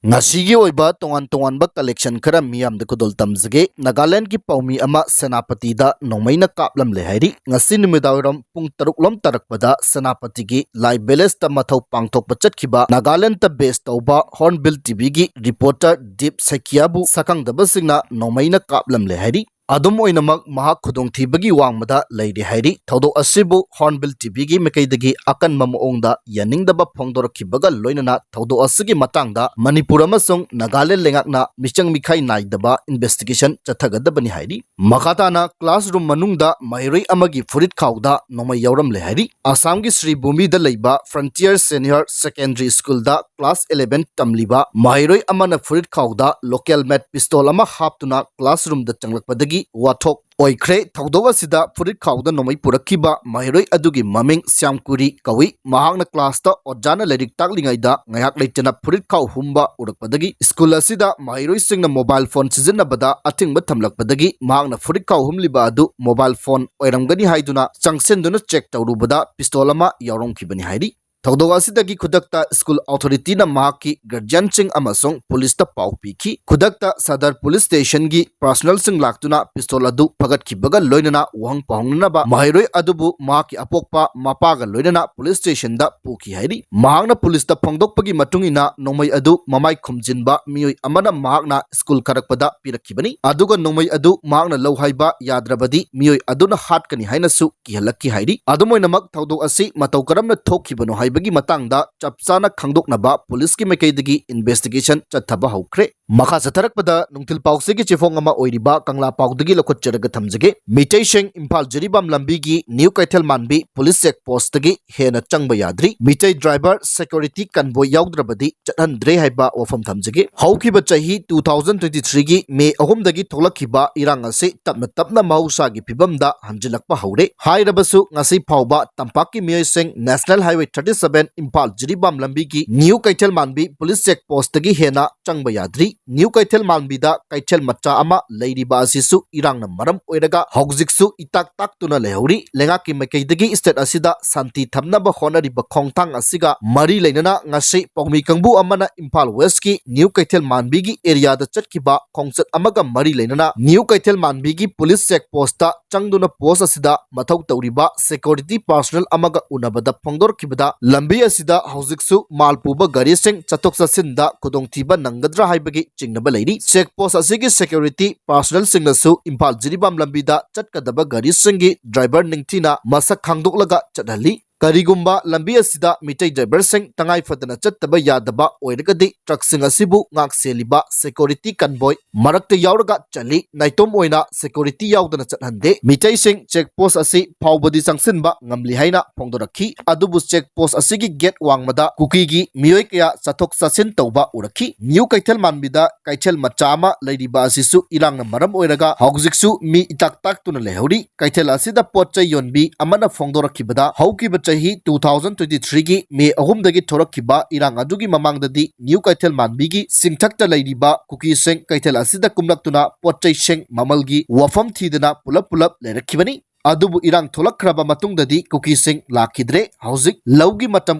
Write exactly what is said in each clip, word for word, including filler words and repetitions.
ꯉꯁꯤꯒꯤ ꯑꯣꯏꯕ ꯇꯣꯉꯥꯟ ꯇꯣꯉꯥꯟꯕ collection ꯈꯔ ꯃꯤꯌꯥꯝꯗ ꯈꯨꯗꯣꯜ ꯇꯝꯖꯒꯦ꯫ ꯅꯥꯒꯥꯂꯦꯟꯗꯒꯤ ꯄꯥꯎꯃꯤ ꯑꯃ ꯁꯦꯅꯥꯄꯇꯤꯗ ꯅꯣꯡꯃꯩꯅ ꯀꯥꯞꯂꯝꯂꯦ ꯍꯥꯏꯔꯤ꯫ ꯉꯁꯤ ꯅꯨꯃꯤꯗꯥꯡꯋꯥꯏꯔꯝ ꯄꯨꯡ ꯇꯔꯨꯛ ꯂꯣꯝ ꯇꯥꯔꯛꯄꯗ ꯁꯦꯅꯥꯄꯇꯤꯒꯤ ꯂꯥꯏ ꯚꯤꯂꯦꯖꯇ ꯃꯊꯧ ꯄꯥꯡꯊꯣꯛꯄ ꯆꯠꯈꯤꯕ ꯅꯥꯒꯥꯂꯦꯟꯗ base ꯇꯧꯕ Hornbill TVꯒꯤ reporter ꯗꯤꯞ ꯁꯩꯀꯤꯌꯥꯕꯨ ꯁꯛꯈꯪꯗꯕꯁꯤꯡꯅ ꯅꯣꯡꯃꯩꯅ ꯀꯥꯞꯂꯝꯂꯦ ꯍꯥꯏꯔꯤ꯫ ꯑꯗꯨꯝ ꯑꯣꯏꯅꯃꯛ, ꯃꯍꯥꯛ ꯈꯨꯗꯣꯡꯊꯤꯕꯒꯤ ꯋꯥꯡꯃꯗ ꯂꯩꯔꯤ ꯍꯥꯏꯔꯤ꯫ ꯊꯧꯗꯣꯛ ꯑꯁꯤꯕꯨ Hornbill TVꯒꯤ ꯃꯥꯏꯀꯩꯗꯒꯤ ꯑꯀꯟꯕ ꯃꯑꯣꯡꯗ ꯌꯥꯅꯤꯡꯗꯕ ꯐꯣꯡꯗꯣꯔꯛꯈꯤꯕꯒ ꯂꯣꯏꯅꯅ ꯊꯧꯗꯣꯛ ꯑꯁꯤꯒꯤ ꯃꯇꯥꯡꯗ ꯃꯅꯤꯄꯨꯔ ꯑꯃꯁꯨꯡ ꯅꯥꯒꯥꯂꯦꯟ ꯂꯩꯉꯥꯛꯅ ꯃꯤꯆꯪ ꯃꯤꯈꯥꯏ ꯅꯥꯏꯗꯕ investigation ꯆꯠꯊꯒꯗꯕꯅꯤ ꯍꯥꯏꯔꯤ꯫ ꯃꯈꯥ ꯇꯥꯅ classroom ꯃꯅꯨꯡꯗ ꯃꯍꯩꯔꯣꯏ ꯑꯃꯒꯤ ꯐꯨꯔꯤꯠ ꯈꯥꯎꯗ ꯅꯣꯡꯃꯩ ꯌꯥꯎꯔꯝꯂꯦ ꯍꯥꯏꯔꯤ꯫ ꯑꯁꯥꯝꯒꯤ ꯁ꯭ꯔꯤꯚꯨꯃꯤꯗ ꯂꯩꯕ Frontier Senior Secondary Schoolꯗ class eleven ꯇꯝꯂꯤꯕ ꯃꯍꯩꯔꯣꯏ ꯑꯃꯅ ꯐꯨꯔꯤꯠ ꯈꯥꯎꯗ local made pistol ꯑꯃ ꯍꯥꯞꯇꯨꯅ classroomꯗ ꯆꯪꯂꯛꯄꯗꯒꯤ ꯋꯥꯊꯣꯛ ꯑꯣꯏꯈ꯭ꯔꯦ꯫ ꯊꯧꯗꯣꯛ ꯑꯁꯤꯗ ꯐꯨꯔꯤꯠ ꯈꯥꯎꯗ ꯅꯣꯡꯃꯩ ꯄꯨꯔꯛꯈꯤꯕ ꯃꯍꯩꯔꯣꯏ ꯑꯗꯨꯒꯤ ꯃꯃꯤꯡ ꯁ꯭ꯌꯥꯝꯀꯨꯔꯤ ꯀꯧꯏ꯫ ꯃꯍꯥꯛꯅ classꯇ ꯑꯣꯖꯥꯅ ꯂꯥꯏꯔꯤꯛ ꯇꯥꯛꯂꯤꯉꯩꯗ ꯉꯥꯏꯍꯥꯛ ꯂꯩꯇꯅ ꯐꯨꯔꯤꯠ ꯈꯥꯎ ꯍꯨꯝꯕ ꯎꯔꯛꯄꯗꯒꯤ school ꯑꯁꯤꯗ ꯃꯍꯩꯔꯣꯏꯁꯤꯡꯅ mobile phone ꯁꯤꯖꯤꯟꯅꯕꯗ ꯑꯊꯤꯡꯕ ꯊꯝꯂꯛꯄꯗꯒꯤ ꯃꯍꯥꯛꯅ ꯐꯨꯔꯤꯠ ꯈꯥꯎ ꯍꯨꯝꯂꯤꯕ ꯑꯗꯨ mobile phone ꯑꯣꯏꯔꯝꯒꯅꯤ ꯍꯥꯏꯗꯨꯅ ꯆꯪꯁꯤꯟꯗꯨꯅ check ꯇꯧꯔꯨꯕꯗ pistol ꯑꯃ ꯌꯥꯎꯔꯝꯈꯤꯕꯅꯤ ꯍꯥꯏꯔꯤ꯫ ꯊꯧꯗꯣꯛ ꯑꯁꯤꯗꯒꯤ ꯈꯨꯗꯛꯇ school authorityꯅ ꯃꯍꯥꯛꯀꯤ guardianꯁꯤꯡ ꯑꯃꯁꯨꯡ policeꯇ ꯄꯥꯎ ꯄꯤꯈꯤ꯫ ꯈꯨꯗꯛꯇ ꯁꯗꯔ police stationꯒꯤ personnelꯁꯤꯡ ꯂꯥꯛꯇꯨꯅ pistol ꯑꯗꯨ ꯐꯒꯠꯈꯤꯕꯒ ꯂꯣꯏꯅꯅ ꯋꯥꯍꯪ ꯄꯥꯎꯍꯪꯅꯅꯕ ꯃꯍꯩꯔꯣꯏ ꯑꯗꯨꯕꯨ ꯃꯍꯥꯛꯀꯤ ꯑꯄꯣꯛꯄ ꯃꯄꯥꯒ ꯂꯣꯏꯅꯅ police stationꯗ ꯄꯨꯈꯤ ꯍꯥꯏꯔꯤ꯫ ꯃꯍꯥꯛꯅ policeꯇ ꯐꯣꯡꯗꯣꯛꯄꯒꯤ ꯃꯇꯨꯡ ꯏꯟꯅ ꯅꯣꯡꯃꯩ ꯑꯗꯨ ꯃꯃꯥꯏ ꯈꯨꯝꯖꯤꯟꯕ ꯃꯤꯑꯣꯏ ꯑꯃꯅ ꯃꯍꯥꯛꯅ school ꯀꯥꯔꯛꯄꯗ ꯄꯤꯔꯛꯈꯤꯕꯅꯤ꯫ ꯑꯗꯨꯒ ꯅꯣꯡꯃꯩ ꯑꯗꯨ ꯃꯍꯥꯛꯅ ꯂꯧ ꯍꯥꯏꯕ ꯌꯥꯗ꯭ꯔꯕꯗꯤ ꯃꯤꯑꯣꯏ ꯑꯗꯨꯅ ꯍꯥꯠꯀꯅꯤ ꯍꯥꯏꯅꯁꯨ ꯀꯤꯍꯜꯂꯛꯈꯤ ꯍꯥꯏꯔꯤ꯫ ꯑꯗꯨꯝ ꯑꯣꯏꯅꯃꯛ, ꯊꯧꯗꯣꯛ ꯑꯁꯤ ꯃꯇꯧ ꯀꯔꯝꯅ ꯊꯣꯛꯈꯤꯕꯅꯣ ꯍꯥꯏꯕꯒꯤ ꯃꯇꯥꯡꯗ ꯆꯞ ꯆꯥꯅ ꯈꯪꯗꯣꯛꯅꯕ policeꯀꯤ ꯃꯥꯏꯀꯩꯗꯒꯤ investigation ꯆꯠꯊꯕ ꯍꯧꯈ꯭ꯔꯦ꯫ ꯃꯈꯥ ꯆꯠꯊꯔꯛꯄꯗ ꯅꯨꯡꯊꯤꯜ ꯄꯥꯎꯆꯦꯒꯤ ꯆꯦꯐꯣꯡ ꯑꯃ ꯑꯣꯏꯔꯤꯕ ꯀꯪꯂꯥ ꯄꯥꯎꯗꯒꯤ ꯂꯧꯈꯠꯆꯔꯒ ꯊꯝꯖꯒꯦ꯫ ꯃꯤꯇꯩꯁꯤꯡ ꯏꯝꯐꯥꯜ ꯖꯤꯔꯤꯕꯥꯝ ꯂꯝꯕꯤꯒꯤ ꯅ꯭ꯌꯨ ꯀꯩꯊꯦꯜ ꯃꯥꯟꯕꯤ police check postꯇꯒꯤ ꯍꯦꯟꯅ ꯆꯪꯕ ꯌꯥꯗ꯭ꯔꯤ꯫ ꯃꯤꯇꯩ driver security convoy ꯌꯥꯎꯗ꯭ꯔꯕꯗꯤ ꯆꯠꯍꯟꯗ꯭ꯔꯦ ꯍꯥꯏꯕ ꯋꯥꯐꯝ ꯊꯝꯖꯒꯦ꯫ ꯍꯧꯈꯤꯕ ꯆꯍꯤ two thousand twenty threeꯒꯤ ꯃꯦ ꯑꯍꯨꯝꯗꯒꯤ ꯊꯣꯛꯂꯛꯈꯤꯕ ꯏꯔꯥꯡ ꯑꯁꯤ ꯇꯞꯅ ꯇꯞꯅ ꯃꯍꯧꯁꯥꯒꯤ ꯐꯤꯕꯝꯗ ꯍꯟꯖꯤꯜꯂꯛꯄ ꯍꯧꯔꯦ꯫ ꯍꯥꯏꯔꯕꯁꯨ ꯉꯁꯤ ꯐꯥꯎꯕ ꯇꯝꯄꯥꯛꯀꯤ ꯃꯤꯑꯣꯏꯁꯤꯡ National Highway thirty seven Imphal Jiribam ꯂꯝꯕꯤꯒꯤ ꯅ꯭ꯌꯨ ꯀꯩꯊꯦꯜ ꯃꯥꯟꯕꯤ police check postꯇꯒꯤ ꯍꯦꯟꯅ ꯆꯪꯕ ꯌꯥꯗ꯭ꯔꯤ꯫ ꯅ꯭ꯌꯨ ꯀꯩꯊꯦꯜ ꯃꯥꯟꯕꯤꯗ ꯀꯩꯊꯦꯜ ꯃꯆꯥ ꯑꯃ ꯂꯩꯔꯤꯕ ꯑꯁꯤꯁꯨ ꯏꯔꯥꯡꯅ ꯃꯔꯝ ꯑꯣꯏꯔꯒ ꯍꯧꯖꯤꯛꯁꯨ ꯏꯇꯥꯛ ꯇꯥꯛꯇꯨꯅ ꯂꯩꯍꯧꯔꯤ꯫ ꯂꯩꯉꯥꯛꯀꯤ ꯃꯥꯏꯀꯩꯗꯒꯤ state ꯑꯁꯤꯗ ꯁꯥꯟꯇꯤ ꯊꯝꯅꯕ ꯍꯣꯠꯅꯔꯤꯕ ꯈꯣꯡꯊꯥꯡ ꯑꯁꯤꯒ ꯃꯔꯤ ꯂꯩꯅꯅ ꯉꯁꯤ ꯄꯥꯎꯃꯤ ꯀꯥꯡꯕꯨ ꯑꯃꯅ ꯏꯝꯐꯥꯜ Westꯀꯤ ꯅ꯭ꯌꯨ ꯀꯩꯊꯦꯜ ꯃꯥꯟꯕꯤꯒꯤ areaꯗ ꯆꯠꯈꯤꯕ ꯈꯣꯡꯆꯠ ꯑꯃꯒ ꯃꯔꯤ ꯂꯩꯅꯅ ꯅ꯭ꯌꯨ ꯀꯩꯊꯦꯜ ꯃꯥꯟꯕꯤꯒꯤ police check postꯇ ꯆꯪꯗꯨꯅ post ꯑꯁꯤꯗ ꯃꯊꯧ ꯇꯧꯔꯤꯕ security personnel ꯑꯃꯒ ꯎꯅꯕꯗ ꯐꯣꯡꯗꯣꯔꯛꯈꯤꯕꯗ ꯂꯝꯕꯤ ꯑꯁꯤꯗ ꯍꯧꯖꯤꯛꯁꯨ ꯃꯥꯜ ꯄꯨꯕ ꯒꯥꯔꯤꯁꯤꯡ ꯆꯠꯊꯣꯛ ꯆꯠꯁꯤꯟꯗ ꯈꯨꯗꯣꯡꯊꯤꯕ ꯅꯪꯒꯗ꯭ꯔꯥ ꯍꯥꯏꯕꯒꯤ ꯆꯤꯡꯅꯕ ꯂꯩꯔꯤ꯫ Check post ꯑꯁꯤꯒꯤ security personnelꯁꯤꯡꯅꯁꯨ ꯏꯝꯐꯥꯜ ꯖꯤꯔꯤꯕꯥꯝ ꯂꯝꯕꯤꯗ ꯆꯠꯀꯗꯕ ꯒꯥꯔꯤꯁꯤꯡꯒꯤ driver ꯅꯤꯡꯊꯤꯅ ꯃꯁꯛ ꯈꯪꯗꯣꯛꯂꯒ ꯆꯠꯍꯜꯂꯤ꯫ ꯀꯔꯤꯒꯨꯝꯕ ꯂꯝꯕꯤ ꯑꯁꯤꯗ ꯃꯤꯇꯩ driverꯁꯤꯡ ꯇꯉꯥꯏ ꯐꯗꯅ ꯆꯠꯇꯕ ꯌꯥꯗꯕ ꯑꯣꯏꯔꯒꯗꯤ truckꯁꯤꯡ ꯑꯁꯤꯕꯨ ꯉꯥꯛ ꯁꯦꯜꯂꯤꯕ security convoy ꯃꯔꯛꯇ ꯌꯥꯎꯔꯒ ꯆꯠꯂꯤ꯫ ꯅꯥꯏꯇꯣꯝ ꯑꯣꯏꯅ security ꯌꯥꯎꯗꯅ ꯆꯠꯍꯟꯗꯦ꯫ ꯃꯤꯇꯩꯁꯤꯡ check post ꯑꯁꯤ ꯐꯥꯎꯕꯗꯤ ꯆꯪꯁꯤꯟꯕ ꯉꯝꯂꯤ ꯍꯥꯏꯅ ꯐꯣꯡꯗꯣꯔꯛꯈꯤ꯫ ꯑꯗꯨꯕꯨ check post ꯑꯁꯤꯒꯤ gate ꯋꯥꯡꯃꯗ ꯀꯨꯀꯤꯒꯤ ꯃꯤꯑꯣꯏ ꯀꯌꯥ ꯆꯠꯊꯣꯛ ꯆꯠꯁꯤꯟ ꯇꯧꯕ ꯎꯔꯛꯈꯤ꯫ ꯅ꯭ꯌꯨ ꯀꯩꯊꯦꯜ ꯃꯥꯟꯕꯤꯗ ꯀꯩꯊꯦꯜ ꯃꯆꯥ ꯑꯃ ꯂꯩꯔꯤꯕ ꯑꯁꯤꯁꯨ ꯏꯔꯥꯡꯅ ꯃꯔꯝ ꯑꯣꯏꯔꯒ ꯍꯧꯖꯤꯛꯁꯨ ꯃꯤ ꯏꯇꯥꯛ ꯇꯥꯛꯇꯨꯅ ꯂꯩꯍꯧꯔꯤ꯫ ꯀꯩꯊꯦꯜ ꯑꯁꯤꯗ ꯄꯣꯠ ꯆꯩ ꯌꯣꯟꯕꯤ ꯑꯃꯅ ꯐꯣꯡꯗꯣꯔꯛꯈꯤꯕꯗ ꯍꯧꯈꯤꯕ ꯆꯍꯤ two thousand twenty threeꯒꯤ May ꯑꯍꯨꯝꯗꯒꯤ ꯊꯣꯔꯛꯈꯤꯕ ꯏꯔꯥꯡ ꯑꯗꯨꯒꯤ ꯃꯃꯥꯡꯗꯗꯤ ꯅ꯭ꯌꯨ ꯀꯩꯊꯦꯜ ꯃꯥꯟꯕꯤꯒꯤ ꯆꯤꯡꯊꯛꯇ ꯂꯩꯔꯤꯕ ꯀꯨꯀꯤꯁꯤꯡ ꯀꯩꯊꯦꯜ ꯑꯁꯤꯗ ꯀꯨꯝꯂꯛꯇꯨꯅ ꯄꯣꯠ ꯆꯩꯁꯤꯡ ꯃꯃꯜꯒꯤ ꯋꯥꯐꯝ ꯊꯤꯗꯅ ꯄꯨꯂꯞ ꯄꯨꯂꯞ ꯂꯩꯔꯛꯈꯤꯕꯅꯤ꯫ ꯑꯗꯨꯕꯨ ꯏꯔꯥꯡ ꯊꯣꯛꯂꯛꯈ꯭ꯔꯕ ꯃꯇꯨꯡꯗꯗꯤ ꯀꯨꯀꯤꯁꯤꯡ ꯂꯥꯛꯈꯤꯗ꯭ꯔꯦ꯫ ꯍꯧꯖꯤꯛ ꯂꯧꯒꯤ ꯃꯇꯝ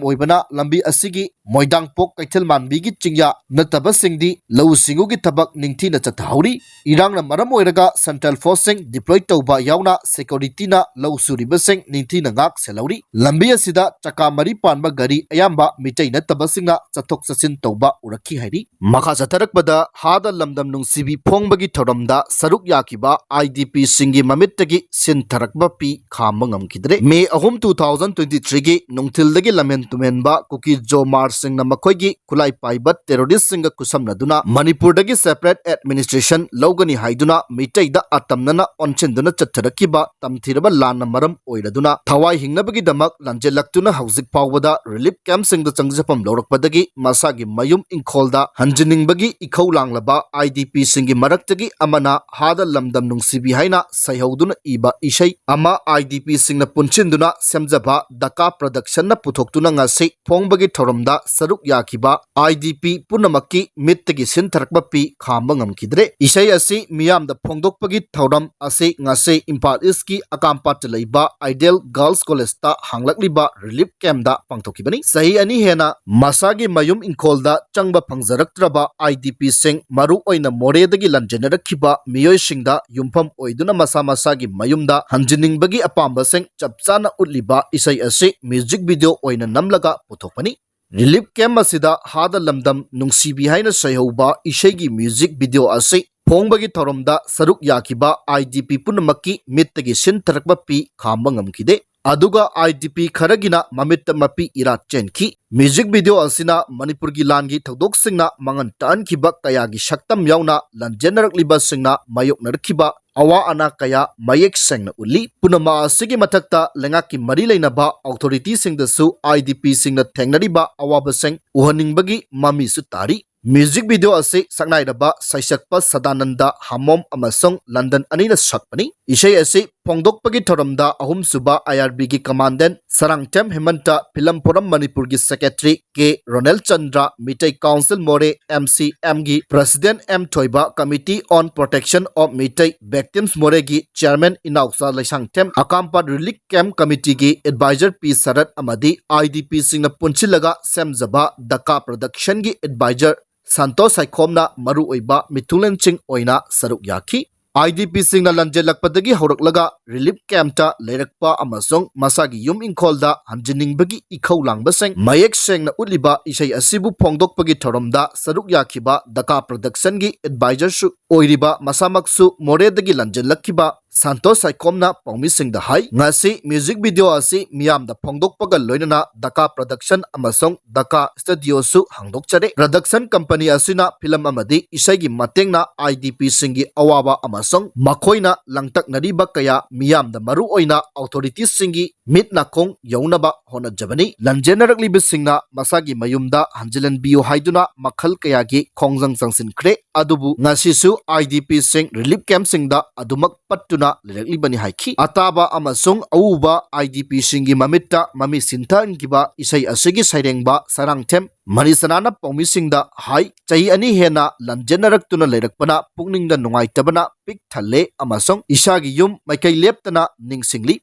ꯑꯣꯏꯕꯅ ꯂꯝꯕꯤ ꯑꯁꯤꯒꯤ ꯃꯣꯏꯗꯥꯡꯄꯣꯛ ꯀꯩꯊꯦꯜ ꯃꯥꯟꯕꯤꯒꯤ ꯆꯤꯡꯌꯥ ꯅꯠꯇꯕꯁꯤꯡꯗꯤ ꯂꯧꯎ ꯁꯤꯡꯎꯒꯤ ꯊꯕꯛ ꯅꯤꯡꯊꯤꯅ ꯆꯠꯊꯍꯧꯔꯤ꯫ ꯏꯔꯥꯡꯅ ꯃꯔꯝ ꯑꯣꯏꯔꯒ central forceꯁꯤꯡ deploy ꯇꯧꯕ ꯌꯥꯎꯅ securityꯅ ꯂꯧ ꯁꯨꯔꯤꯕꯁꯤꯡ ꯅꯤꯡꯊꯤꯅ ꯉꯥꯛ ꯁꯦꯜꯍꯧꯔꯤ꯫ ꯂꯝꯕꯤ ꯑꯁꯤꯗ ꯆꯀꯥ ꯃꯔꯤ ꯄꯥꯟꯕ ꯒꯥꯔꯤ ꯑꯌꯥꯝꯕ ꯃꯤꯇꯩ ꯅꯠꯇꯕꯁꯤꯡꯅ ꯆꯠꯊꯣꯛ ꯆꯠꯁꯤꯟ ꯇꯧꯕ ꯎꯔꯛꯈꯤ ꯍꯥꯏꯔꯤ꯫ ꯃꯈꯥ ꯆꯠꯊꯔꯛꯄꯗ ꯍꯥꯗ ꯂꯝꯗꯝ ꯅꯨꯡꯁꯤꯕꯤ ꯐꯣꯡꯕꯒꯤ ꯊꯧꯔꯝꯗ ꯁꯔꯨꯛ ꯌꯥꯈꯤꯕ IDPꯁꯤꯡꯒꯤ ꯃꯃꯤꯠꯇꯒꯤ ꯁꯤꯟꯊꯔꯛꯄ ꯄꯤ ꯈꯥꯝꯕ ꯉꯝꯈꯤꯗ꯭ꯔꯦ꯫ May ꯑꯍꯨꯝ, two thousand twenty threeꯒꯤ ꯅꯨꯡꯊꯤꯜꯗꯒꯤ ꯂꯝꯍꯦꯟ ꯇꯨꯝꯍꯦꯟꯕ ꯀꯨꯀꯤ ꯖꯣ ꯃꯥꯔꯁꯁꯤꯡꯅ ꯃꯈꯣꯏꯒꯤ ꯈꯨꯠꯂꯥꯏ ꯄꯥꯏꯕ terroristꯁꯤꯡꯒ ꯈꯨꯠꯁꯝꯅꯗꯨꯅ ꯃꯅꯤꯄꯨꯔꯗꯒꯤ separate administration ꯂꯧꯒꯅꯤ ꯍꯥꯏꯗꯨꯅ ꯃꯤꯇꯩꯗ ꯑꯇꯝꯅꯅ ꯑꯣꯟꯁꯤꯟꯗꯨꯅ ꯆꯠꯊꯔꯛꯈꯤꯕ ꯇꯝꯊꯤꯔꯕ ꯂꯥꯟꯅ ꯃꯔꯝ ꯑꯣꯏꯔꯗꯨꯅ ꯊꯋꯥꯏ ꯍꯤꯡꯅꯕꯒꯤꯗꯃꯛ ꯂꯥꯟꯖꯦꯜꯂꯛꯇꯨꯅ ꯍꯧꯖꯤꯛ ꯐꯥꯎꯕꯗ relief campꯁꯤꯡꯗ ꯆꯪꯖꯐꯝ ꯂꯧꯔꯛꯄꯗꯒꯤ ꯃꯁꯥꯒꯤ ꯃꯌꯨꯝ ꯏꯪꯈꯣꯜꯗ ꯍꯟꯖꯤꯟꯅꯤꯡꯕꯒꯤ ꯏꯈꯧ ꯂꯥꯡꯂꯕ IDPꯁꯤꯡꯒꯤ ꯃꯔꯛꯇꯒꯤ ꯑꯃꯅ ꯍꯥꯗ ꯂꯝꯗꯝ ꯅꯨꯡꯁꯤꯕꯤ ꯍꯥꯏꯅ ꯁꯩꯍꯧꯗꯨꯅ ꯏꯕ ꯏꯁꯩ ꯑꯃ IDPꯁꯤꯡꯅ ꯄꯨꯟꯁꯤꯟꯗꯨꯅ ꯁꯦꯝꯖꯕ ꯗꯀꯥ ꯄ꯭ꯔꯗꯛꯁꯟꯅ ꯄꯨꯊꯣꯛꯇꯨꯅ ꯉꯁꯤ ꯐꯣꯡꯕꯒꯤ ꯊꯧꯔꯝꯗ ꯁꯔꯨꯛ ꯌꯥꯈꯤꯕ IDP ꯄꯨꯝꯅꯃꯛꯀꯤ ꯃꯤꯠꯇꯒꯤ ꯁꯤꯟꯊꯔꯛꯄ ꯄꯤ ꯈꯥꯝꯕ ꯉꯝꯈꯤꯗ꯭ꯔꯦ꯫ ꯏꯁꯩ ꯑꯁꯤ ꯃꯤꯌꯥꯝꯗ ꯐꯣꯡꯗꯣꯛꯄꯒꯤ ꯊꯧꯔꯝ ꯑꯁꯤ ꯉꯁꯤ ꯏꯝꯐꯥꯜ ꯏꯁꯀꯤ ꯑꯀꯥꯝꯄꯥꯠꯇ ꯂꯩꯕ ꯑꯥꯏꯗꯤꯌꯦꯜ ꯒꯔꯜꯁ ꯀꯣꯂꯦꯖꯇ ꯍꯥꯡꯂꯛꯂꯤꯕ ꯔꯤꯂꯤꯐ ꯀꯦꯝꯞꯇ ꯄꯥꯡꯊꯣꯛꯈꯤꯕꯅꯤ꯫ ꯆꯍꯤ ꯑꯅꯤ ꯍꯦꯟꯅ ꯃꯁꯥꯒꯤ ꯃꯌꯨꯝ ꯏꯪꯈꯣꯜꯗ ꯆꯪꯕ ꯐꯪꯖꯔꯛꯇ꯭ꯔꯕ IDPꯁꯤꯡ, ꯃꯔꯨ ꯑꯣꯏꯅ ꯃꯣꯔꯦꯗꯒꯤ ꯂꯥꯟꯖꯦꯟꯅꯔꯛꯈꯤꯕ ꯃꯤꯑꯣꯏꯁꯤꯡꯗ ꯌꯨꯝꯐꯝ ꯑꯣꯏꯗꯨꯅ ꯃꯁꯥ ꯃꯁꯥꯒꯤ ꯃꯌꯨꯝꯗ ꯍꯟꯖꯤꯟꯅꯤꯡꯕꯒꯤ ꯑꯄꯥꯝꯕꯁꯤꯡ ꯆꯞ ꯆꯥꯅ ꯎꯠꯂꯤꯕ ꯏꯁꯩ ꯑꯁꯤ ꯃ꯭ꯌꯨꯖꯤꯛ ꯚꯤꯗꯤꯑꯣ ꯑꯣꯏꯅ ꯅꯝꯂꯒ ꯄꯨꯊꯣꯛꯄꯅꯤ꯫ ꯔꯤꯂꯤꯐ ꯀꯦꯝꯞ ꯑꯁꯤꯗ ꯍꯥꯗ ꯂꯝꯗꯝ ꯅꯨꯡꯁꯤꯕꯤ ꯍꯥꯏꯅ ꯁꯩꯍꯧꯕ ꯏꯁꯩꯒꯤ ꯃ꯭ꯌꯨꯖꯤꯛ ꯚꯤꯗꯤꯑꯣ ꯑꯁꯤ ꯐꯣꯡꯕꯒꯤ ꯊꯧꯔꯝꯗ ꯁꯔꯨꯛ ꯌꯥꯈꯤꯕ IDP ꯄꯨꯝꯅꯃꯛꯀꯤ ꯃꯤꯠꯇꯒꯤ ꯁꯤꯟꯊꯔꯛꯄ ꯄꯤ ꯈꯥꯝꯕ ꯉꯝꯈꯤꯗꯦ꯫ ꯑꯗꯨꯒ IDP ꯈꯔꯒꯤꯅ ꯃꯃꯤꯠꯇ ꯃꯄꯤ ꯏꯔꯥ ꯆꯦꯟꯈꯤ꯫ ꯃ꯭ꯌꯨꯖꯤꯛ ꯚꯤꯗꯤꯑꯣ ꯑꯁꯤꯅ ꯃꯅꯤꯄꯨꯔꯒꯤ ꯂꯥꯟꯒꯤ ꯊꯧꯗꯣꯛꯁꯤꯡꯅ ꯃꯥꯡꯍꯟ ꯇꯥꯛꯍꯟꯈꯤꯕ ꯀꯌꯥꯒꯤ ꯁꯛꯇꯝ ꯌꯥꯎꯅ ꯂꯥꯟꯖꯦꯟꯅꯔꯛꯂꯤꯕꯁꯤꯡꯅ ꯃꯥꯌꯣꯛꯅꯔꯛꯈꯤꯕ ꯑꯋꯥ ꯑꯅꯥ ꯀꯌꯥ ꯃꯌꯦꯛ ꯁꯦꯡꯅ ꯎꯠꯂꯤ꯫ ꯄꯨꯝꯅꯃꯛ ꯑꯁꯤꯒꯤ ꯃꯊꯛꯇ ꯂꯩꯉꯥꯛꯀꯤ ꯃꯔꯤ ꯂꯩꯅꯕ ꯑꯣꯊꯣꯔꯤꯇꯤꯁꯤꯡꯗꯁꯨ IDPꯁꯤꯡꯅ ꯊꯦꯡꯅꯔꯤꯕ ꯑꯋꯥꯕꯁꯤꯡ ꯎꯍꯟꯅꯤꯡꯕꯒꯤ ꯃꯃꯤꯁꯨ ꯇꯥꯔꯤ꯫ ꯃ꯭ꯌꯨꯖꯤꯛ ꯚꯤꯗꯤꯑꯣ ꯑꯁꯤ ꯁꯛꯅꯥꯏꯔꯕ ꯁꯩꯁꯛꯄ ꯁꯗꯥꯅꯟꯗ ꯍꯥꯃꯣꯝ ꯑꯃꯁꯨꯡ ꯂꯟꯗꯟ ꯑꯅꯤꯅ ꯁꯛꯄꯅꯤ꯫ ꯏꯁꯩ ꯑꯁꯤ ꯐꯣꯡꯗꯣꯛꯄꯒꯤ ꯊꯧꯔꯝꯗ ꯑꯍꯨꯝꯁꯨꯕ IRBꯒꯤ commandant Sarangthem Hemant, film forum ꯃꯅꯤꯄꯨꯔꯒꯤ secretary K Ronel Chandra, Meitei council Moreh, MCMꯒꯤ president M Thoiba, committee on protection of Meitei victims ꯃꯣꯔꯦꯒꯤ ꯆꯤꯌꯔꯃꯦꯟ ꯏꯅꯥꯎꯆꯥ ꯂꯩꯁꯥꯡꯊꯦꯝ, ꯑꯀꯥꯝꯄꯥꯠ ꯔꯤꯂꯤꯐ ꯀꯦꯝꯞ ꯀꯃꯤꯇꯤꯒꯤ ꯑꯦꯗꯚꯥꯏꯖꯔ ꯄꯤ ꯁꯔꯠ ꯑꯃꯗꯤ IDPꯁꯤꯡꯅ ꯄꯨꯟꯁꯤꯜꯂꯒ ꯁꯦꯝꯖꯕ ꯗꯀꯥ ꯄ꯭ꯔꯗꯛꯁꯟꯒꯤ ꯑꯦꯗꯚꯥꯏꯖꯔ ꯁꯟꯇꯣꯁ ꯁꯥꯏꯈꯣꯝꯅ ꯃꯔꯨꯑꯣꯏꯕ ꯃꯤꯊꯨꯡꯂꯦꯟꯁꯤꯡ ꯑꯣꯏꯅ ꯁꯔꯨꯛ ꯌꯥꯈꯤ꯫ IDPꯁꯤꯡꯅ ꯂꯥꯟꯖꯦꯜꯂꯛꯄꯗꯒꯤ ꯍꯧꯔꯛꯂꯒ ꯔꯤꯂꯤꯐ ꯀꯦꯝꯞꯇ ꯂꯩꯔꯛꯄ ꯑꯃꯁꯨꯡ ꯃꯁꯥꯒꯤ ꯌꯨꯝ ꯏꯪꯈꯣꯜꯗ ꯍꯟꯖꯤꯟꯅꯤꯡꯕꯒꯤ ꯏꯈꯧ ꯂꯥꯡꯕꯁꯤꯡ ꯃꯌꯦꯛ ꯁꯦꯡꯅ ꯎꯠꯂꯤꯕ ꯏꯁꯩ ꯑꯁꯤꯕꯨ ꯐꯣꯡꯗꯣꯛꯄꯒꯤ ꯊꯧꯔꯝꯗ ꯁꯔꯨꯛ ꯌꯥꯈꯤꯕ ꯗꯀꯥ ꯄ꯭ꯔꯗꯛꯁꯟꯒꯤ ꯑꯦꯗꯚꯥꯏꯖꯔꯁꯨ ꯑꯣꯏꯔꯤꯕ ꯃꯁꯥꯃꯛꯁꯨ ꯃꯣꯔꯦꯗꯒꯤ ꯂꯥꯟꯖꯦꯜꯂꯛꯈꯤꯕ ꯁꯟꯇꯣꯁ ꯁꯥꯏꯈꯣꯝꯅ ꯄꯥꯎꯃꯤꯁꯤꯡꯗ ꯍꯥꯏ, ꯉꯁꯤ ꯃ꯭ꯌꯨꯖꯤꯛ ꯚꯤꯗꯤꯑꯣ ꯑꯁꯤ ꯃꯤꯌꯥꯝꯗ ꯐꯣꯡꯗꯣꯛꯄꯒ ꯂꯣꯏꯅꯅ ꯗꯀꯥ ꯄ꯭ꯔꯗꯛꯁꯟ ꯑꯃꯁꯨꯡ ꯗꯀꯥ ꯁ꯭ꯇꯨꯗꯤꯑꯣꯁꯨ ꯍꯥꯡꯗꯣꯛꯆꯔꯦ꯫ ꯄ꯭ꯔꯗꯛꯁꯟ ꯀꯝꯄꯅꯤ ꯑꯁꯤꯅ ꯐꯤꯂꯝ ꯑꯃꯗꯤ ꯏꯁꯩꯒꯤ ꯃꯇꯦꯡꯅ IDPꯁꯤꯡꯒꯤ ꯑꯋꯥꯕ ꯑꯃꯁꯨꯡ ꯃꯈꯣꯏꯅ ꯂꯥꯡꯇꯛꯅꯔꯤꯕ ꯀꯌꯥ ꯃꯤꯌꯥꯝꯗ, ꯃꯔꯨꯑꯣꯏꯅ ꯑꯣꯊꯣꯔꯤꯇꯤꯁꯤꯡꯒꯤ ꯃꯤꯠ ꯅꯥꯀꯣꯡ ꯌꯧꯅꯕ ꯍꯣꯠꯅꯖꯕꯅꯤ꯫ ꯂꯥꯟꯖꯦꯟꯅꯔꯛꯂꯤꯕꯁꯤꯡꯅ ꯃꯁꯥꯒꯤ ꯃꯌꯨꯝꯗ ꯍꯟꯖꯤꯜꯍꯟꯕꯤꯌꯨ ꯍꯥꯏꯗꯨꯅ ꯃꯈꯜ ꯀꯌꯥꯒꯤ ꯈꯣꯡꯖꯪ ꯆꯪꯁꯤꯟꯈ꯭ꯔꯦ꯫ ꯑꯗꯨꯕꯨ ꯉꯁꯤꯁꯨ IDPꯁꯤꯡ ꯔꯤꯂꯤꯐ ꯀꯦꯝꯞꯁꯤꯡꯗ ꯑꯗꯨꯃꯛ ꯄꯠꯇꯨꯅ ꯂꯩꯔꯛꯂꯤꯕꯅꯤ ꯍꯥꯏꯈꯤ꯫ ꯑꯇꯥꯕ ꯑꯃꯁꯨꯡ ꯑꯎꯕ IDPꯁꯤꯡꯒꯤ ꯃꯃꯤꯠꯇ ꯃꯃꯤ ꯁꯤꯟꯊꯍꯟꯈꯤꯕ ꯏꯁꯩ ꯑꯁꯤꯒꯤ ꯁꯩꯔꯦꯡꯕ ꯁꯔꯥꯡꯊꯦꯝ ꯃꯅꯤꯁꯅꯥꯅ ꯄꯥꯎꯃꯤꯁꯤꯡꯗ ꯍꯥꯏ, ꯆꯍꯤ ꯑꯅꯤ ꯍꯦꯟꯅ ꯂꯥꯟꯖꯦꯟꯅꯔꯛꯇꯨꯅ ꯂꯩꯔꯛꯄꯅ ꯄꯨꯛꯅꯤꯡꯗ ꯅꯨꯡꯉꯥꯏꯇꯕꯅ ꯄꯤꯛ ꯊꯜꯂꯦ ꯑꯃꯁꯨꯡ ꯏꯁꯥꯒꯤ ꯌꯨꯝ ꯃꯥꯏꯀꯩ ꯂꯦꯞꯇꯅ ꯅꯤꯡꯁꯤꯡꯂꯤ꯫